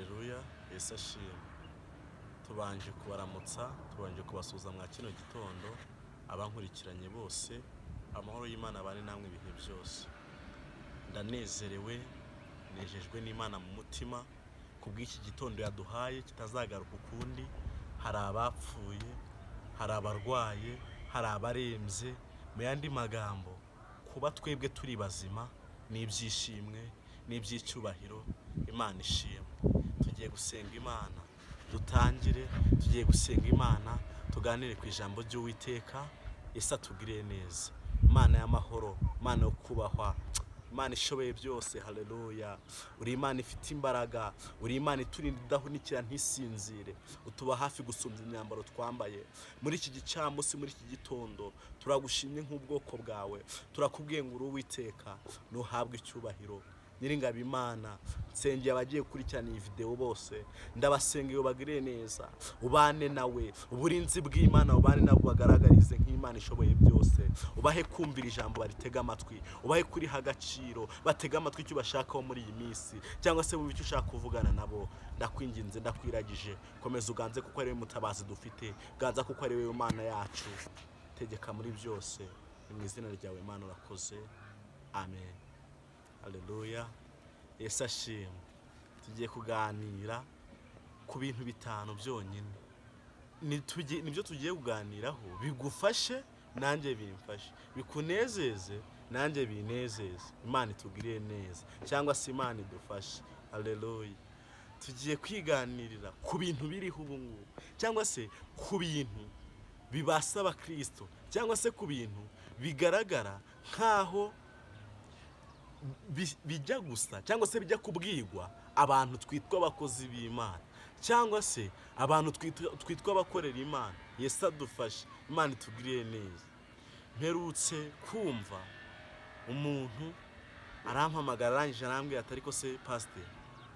Haleluya, Yesu ashimwe. Tubanje kubaramutsa, tubanje kubasuhuza mwa kino gitondo, abankurikiranye bose, amahoro y'Imana abane namwe ibihe byose. Ndanezerewe, nejejwe n'Imana mu mutima kubw'iki gitondo yaduhaye kitazagaruka ukundi. Hari abapfuye, hari abarwaye, hari abarembye. Mu yandi magambo, kuba twebwe turi bazima ni ibyishimwe, ni iby'icyubahiro. Imana ishimwe. Tugiye gusenga Imana, dutangire. Tugiye gusenga Imana, tuganire ku ijambo ry'Uwiteka. Yesu atugiriye neza. Imana y'amahoro, Imana yo kubahwa, Imana ishoboye byose, haleluya. Uri Imana ifite imbaraga, uri Imana iturinda idahunikira ntisinzire, utuba hafi gusumbya imyambaro twambaye. Muri iki gicamunsi, muri iki gitondo, turagushimye nk'ubwoko bwawe, turakubwiye ngo uri Uwiteka, ntuhabwe icyubahiro. Nyiringabo Imana, nsengeye abagiye gukurikirana iyi videwo bose, ndabasengeye ubagirire neza, ubane nawe, uburinzi bw'Imana ubane nabo, bagaragarize nk'Imana ishoboye byose, ubahe kumvira ijambo, baritege amatwi, ubahe kuriha agaciro, batege amatwi icyo bashakaho muri iyi minsi, cyangwa se bumve icyo ushaka kuvugana nabo. Ndakwinginze, ndakwiragije, komeza uganze kuko ari we mutabazi dufite, ganza kuko ari we Mana yacu, tegeka muri byose. Ni mu izina ryawe Imana, urakoze, amen. Haleluya, Yesu ashimwe. Tugiye kuganira ku bintu bitanu byonyine. Nibyo tugiye kuganiraho, bigufashe nanjye bimfashe, bikunezeze nanjye binezeze. Imana itugirire neza, cyangwa se Imana idufashe. Haleluya. Tugiye kwiganirira ku bintu biriho ubu ngubu, cyangwa se ku bintu bibasa abakristo, cyangwa se ku bintu bigaragara nk'aho bijya gusa, cyangwa se bijya kubwirwa abantu twitwa abakozi b'Imana, cyangwa se abantu twitwa abakorera Imana. Yesu adufashe, Imana itugirire neza. Mperutse kumva umuntu arampamagara, arangije arambwira ati: "Ariko se pasiteri?"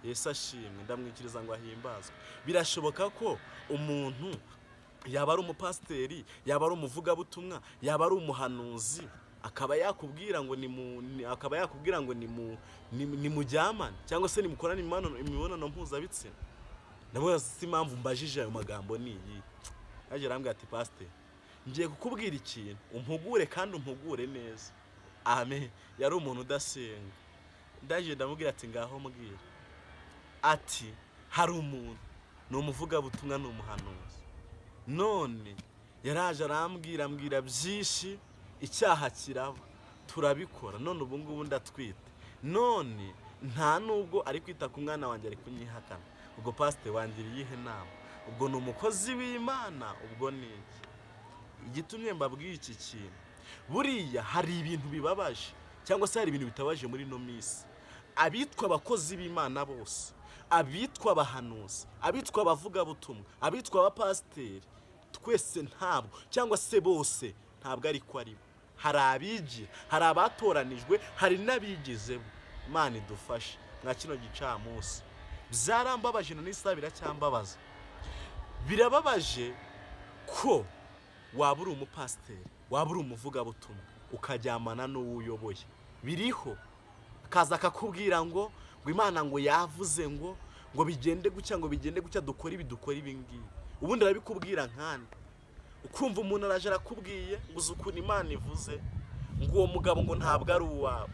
Yesu ashimwe. Ndamwikiriza ngo ahimbazwe. Birashoboka ko umuntu yaba ari umupasiteri, yaba ari umuvugabutumwa, yaba ari umuhanuzi, akaba yakubwira ngo ni mu akaba yakubwira ngo ni mujyamane, cyangwa se nimukorane imibonano mpuzabitsina. Ndamubaza si impamvu mbajije ayo magambo ni iyi. Yaje arambwira ati: "Pasiteri, ngiye kukubwira ikintu, umpugure kandi umpugure neza." Amen. Yari umuntu udasenga. Ndaje ndamubwira ati: "Ngaho mbwira." Ati: "Hari umuntu, ni umuvugabutumwa, ni umuhanuzi, none yaraje arambwira, ambwira byinshi, icyaha kiraba, turabikora, none ubu ngubu ndatwite, none nta nubwo ari kwita ku mwana wanjye, ari kunyihakana. Ubwo pasiteri, wangira iyihe nama? Ubwo ni umukozi w'Imana? Ubwo ni iki?" Igitumye mbabwiye iki kintu, buriya hari ibintu bibabaje, cyangwa se hari ibintu bitabaje muri ino minsi. Abitwa abakozi b'Imana bose, abitwa abahanuzi, abitwa abavugabutumwa, abitwa abapasiteri, twese ntabwo, cyangwa se bose ntabwo ariko ari bo. Hari abigira, hari abatoranijwe, hari n'abigizemo. Imana idufashe mwa kino gicamunsi. Byarambabaje na n'isaha biracyambabaza. Birababaje ko waba uri umupasiteri, waba uri umuvugabutumwa, ukajyamana n'uwo uyoboye. Biriho, akaza akakubwira ngo Imana ngo yavuze ngo bigende gutya, ngo bigende gutya, dukore ibi, dukore ibi ngibi. Ubundi arabikubwira nkande? Ukumva umuntu araje arakubwiye ngo uzi ukuntu Imana ivuze ngo uwo mugabo ngo ntabwo ari uwawe.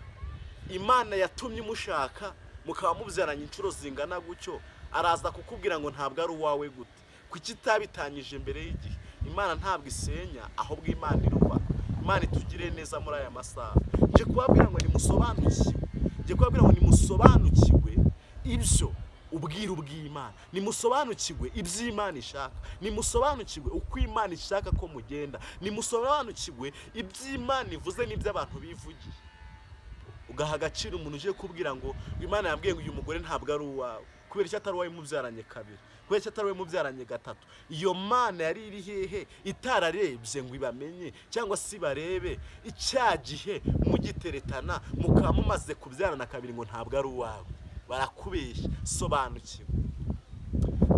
Imana yatumye umushaka, mukaba mubyaranye inshuro zingana gutyo, araza kukubwira ngo ntabwo ari uwawe gute? Kuki itabitangije mbere y'igihe? Imana ntabwo isenya, ahubwo Imana irubaka. Imana itugire neza muri aya masaha. Nje kubabwira ngo nimusobanukiwe, nje kubabwira ngo nimusobanukirwe ibyo ubwiru bw'Imana, nimusobanukirwe iby'Imana ishaka, nimusobanukirwe uko Imana ishaka ko mugenda, nimusobanukirwe iby'Imana ivuze n'ibyo abantu bivugiye. Ugaha agaciro umuntu uje kubwira ngo Imana yambwiye ngo uyu mugore ntabwo ari uwawe. Kubera icyo atari uwawe mubyaranye kabiri? Kubera icyo atari uwawe mubyaranye gatatu? Iyo Mana yari iri hehe itararebye ngo ibamenye, cyangwa se ibarebe icya gihe mugiteretana, mukaba mumaze kubyarana kabiri, ngo ntabwo ari uwawe? Barakubeshya. Sobanukiwe.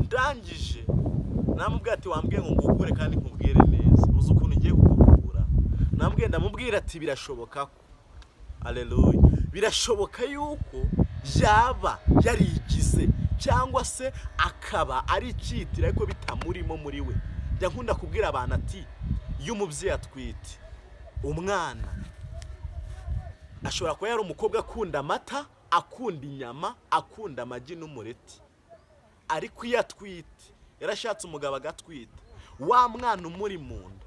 Ndangije namubwira ati: "Wambwiye ngo ngugure kandi nkubwire neza, uzi ukuntu ugiye kukugura?" Namubwiye, ndamubwira ati: "Birashoboka ko, aleluya, birashoboka yuko yaba yarigize." Cyangwa se akaba ari icyitiro ariko bitamurimo muri we. Njya nkunda kubwira abantu ati: "Iyo umubyeyi atwite umwana, ashobora kuba yari umukobwa akunda amata, akunda inyama, akunda amagi n'umureti, ariko iyo atwite, yarashatse umugabo agatwita, wa mwana umuri mu nda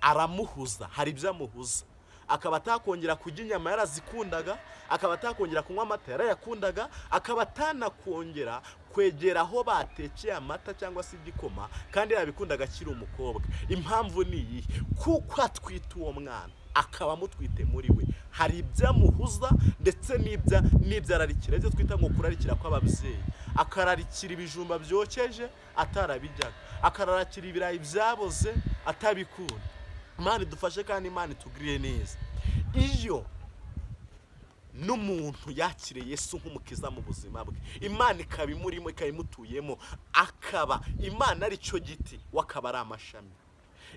aramuhuza. Hari ibyo amuhuza, akaba atakongera kurya inyama yarazikundaga, akaba atakongera kunywa amata yarayakundaga, akaba atanakongera kwegera aho batekeye amata cyangwa se igikoma kandi yarabikundaga akiri umukobwa. Impamvu ni iyihe? Kuko atwite uwo mwana, akaba amutwite muri we, hari ibyo amuhuza ndetse n'ibyo ararikira, ibyo twita ngo kurarikira kw'ababyeyi. Akararikira ibijumba byokeje atarabijyaga, akararikira ibirayi byaboze atabikunda. Imana idufashe kandi Imana itugirire neza. Iyo n'umuntu yakiriye Yesu nk'umukiza mu buzima bwe, Imana ikaba imurimo, ikaba imutuyemo, akaba Imana ari cyo giti, we akaba ari amashami,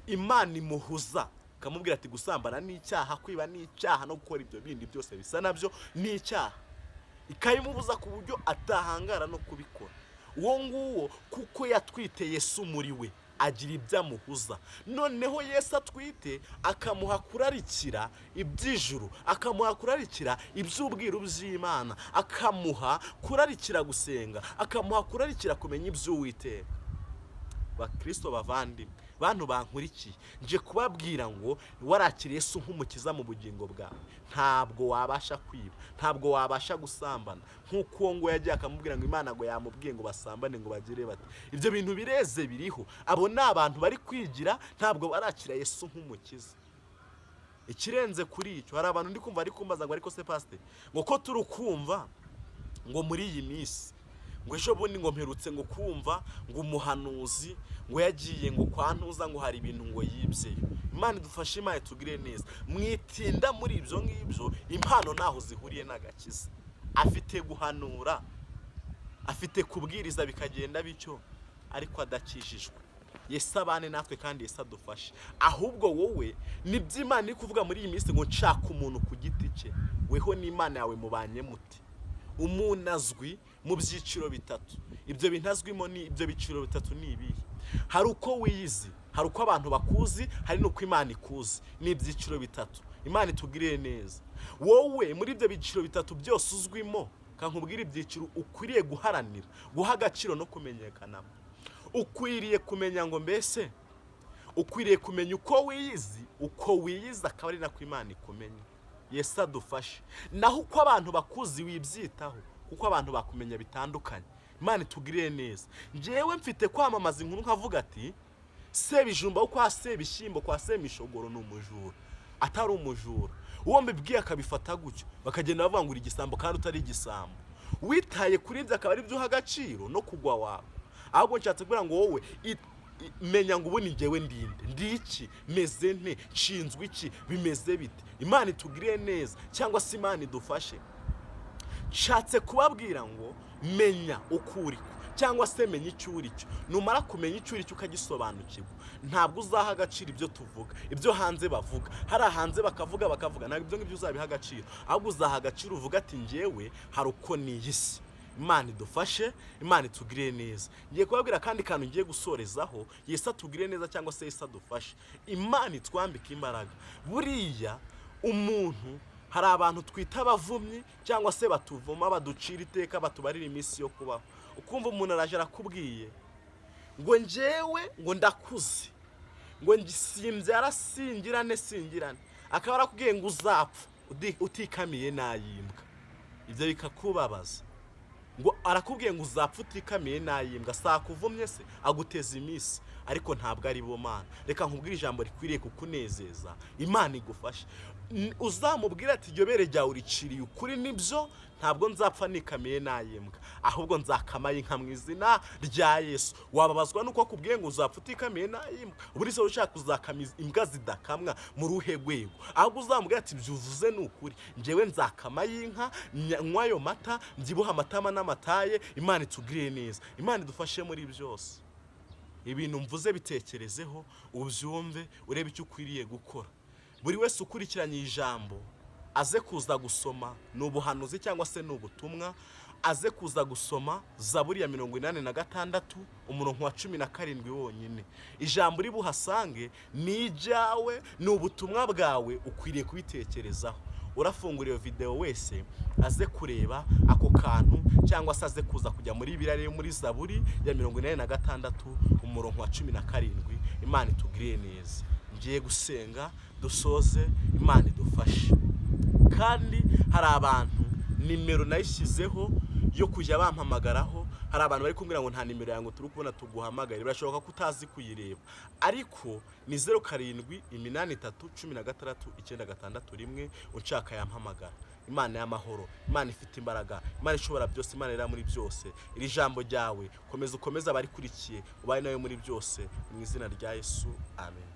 Imana imuhuza, ikamubwira ati: "Gusambana ni icyaha, kwiba ni icyaha, no gukora ibyo bindi byose bisa nabyo ni icyaha." Ikabimubuza ku buryo atahangara no kubikora. Uwo nguwo, kuko yatwite Yesu muri we, agira ibyo amuhuza. Noneho Yesu atwite akamuha kurarikira iby'ijuru, akamuha kurarikira iby'ubwiru by'Imana, akamuha kurarikira gusenga, akamuha kurarikira kumenya iby'Uwiteka. Bakristo bavandimwe, bantu bankurikiye, nje kubabwira ngo warakiriye Yesu nk'umukiza mu bugingo bwawe, ntabwo wabasha kwiba, ntabwo wabasha gusambana, nk'uko uwo nguwo yagiye akamubwira ngo Imana ngo yamubwiye ngo basambane, ngo bagire bati. Ibyo bintu bireze biriho. Abo ni abantu bari kwigira, ntabwo barakira Yesu nk'umukiza. Ikirenze kuri icyo, hari abantu ndi kumva bari kumbaza ngo: "Ariko se pasiteri, ngo ko turi kumva ngo muri iyi minsi, ngo ejo bundi ngo mperutse ngo kumva ngo umuhanuzi ngo yagiye ngo kwa ntuza, ngo hari ibintu ngo yibyeyo." Imana idufashe, Imana itugire neza. Mwitinda muri ibyo ngibyo. Impano ntaho zihuriye n'agakiza. Afite guhanura, afite kubwiriza, bikagenda bityo, ariko adakijijwe. Yesu abane natwe kandi Yesu adufashe. Ahubwo wowe, nibyo Imana iri kuvuga muri iyi minsi ngo nshaka umuntu ku giti cye. Weho n'Imana yawe mubanye muti? Umuntu azwi mu byiciro bitatu. Ibyo bintu azwimo, ni ibyo byiciro bitatu ni ibihe? Hari uko wiyizi, hari uko abantu bakuzi, hari n'uko Imana ikuzi. Ni ibyiciro bitatu. Imana itugirire neza. Wowe muri ibyo byiciro bitatu byose uzwimo, kankubwira ibyiciro ukwiriye guharanira guha agaciro no kumenyekanamo. Ukwiriye kumenya ngo mbese ukwiriye kumenya uko wiyizi, uko wiyizi akaba ari nako Imana ikumenya. Yesu adufashe. Naho uko abantu bakuzi, wibyitaho, kuko abantu bakumenya bitandukanye. Imana itugirire neza. Njyewe mfite kwamamaza inkuru nkavuga ati: "Sebijumba wo kwa Sebishyimbo kwa Semishogoro ni umujura", atari umujura. Uwo mbibwiye akabifata gutyo, bakagenda bavuga ngo uri igisambo kandi utari igisambo. Witaye kuri ibyo akaba ari byo uha agaciro, no kugwa wawe. Ahubwo nshatse kugira ngo wowe menya ngo ubu ni njyewe ndinde, ndi iki, meze nte, nshinzwe iki, bimeze bite? Imana itugirire neza cyangwa se Imana idufashe. Nshatse kubabwira ngo menya uko uri cyangwa se menya icyo uri cyo. Numara kumenya icyo uri cyo ukagisobanukirwa, ntabwo uzaha agaciro ibyo tuvuga, ibyo hanze bavuga. Hari hanze bakavuga bakavuga, ntabwo ibyo ngibyo uzabiha agaciro. Ahubwo uzaha agaciro uvuga ati: "Njyewe hari uko niyi si." Imana idufashe, Imana itugirire neza. Ngiye kubabwira akandi kantu ngiye gusorezaho. Yesu atugirire neza cyangwa se Yesu adufashe, Imana itwambike imbaraga. Buriya umuntu, hari abantu twita abavumyi cyangwa se batuvuma, baducira iteka, batubarira iminsi yo kubaho. Ukumva umuntu araje arakubwiye ngo: "Njyewe ngo ndakuze, ngo simbyara singirane singirane", akaba arakubwiye ngo uzapfa utikamiye n'ayimbwa. Ibyo bikakubabaza, ngo arakubwiye ngo uzapfa utikamiye n'ayimbwa. Si akuvumye se, aguteza iminsi? Ariko ntabwo ari bo Mana. Reka nkubwire ijambo rikwiriye kukunezeza. Imana igufashe. Uzamubwire ati: "Iryo bere ryawe uriciriye ukuri, nibyo, ntabwo nzapfa nikamiye n'ayimbwa, ahubwo nzakama inka mu izina rya Yesu." Wababazwa nuko akubwiye ngo uzapfa utikamiye n'ayimbwa? Buri se ushaka kuzakama imbwa zidakamwa mu ruhe rwego? Ahubwo uzamubwira ati: "Ibyo uvuze ni ukuri, njyewe nzakama y'inka, nywa ayo mata, mbyibuhe amatama n'amataye." Imana itugirire neza, Imana idufashe muri byose. Ibintu mvuze bitekerezeho, ubyumve, urebe icyo ukwiriye gukora. Buri wese ukurikiranye ijambo aze kuza gusoma, ni ubuhanuzi cyangwa se ni ubutumwa. Aze kuza gusoma Zaburi ya 86, umurongo wa 17 wonyine. Ijambo uri buhasange ni ijyawe, ni ubutumwa bwawe, ukwiriye kubitekerezaho. Urafungura iyo videwo wese aze kureba ako kantu, cyangwa se aze kuza kujya muri Bibiliya, muri Zaburi ya 86, umurongo wa 17. Imana itugiriye neza. Ngiye gusenga dusoze. Imana idufashe. Kandi hari abantu nimero nayishyizeho yo kujya bampamagaraho. Hari abantu bari kumbwira ngo nta nimero yanjye turi kubona tuguhamagare. Birashoboka ko utazi kuyireba, ariko ni 0783 16 961. Unshaka yampamagara. Imana y'amahoro, Imana ifite imbaraga, Imana ishobora byose, Imana iri muri byose, iri jambo ryawe komeza ukomeze abarikurikiye, ubaye nawe muri byose, mu izina rya Yesu, amen.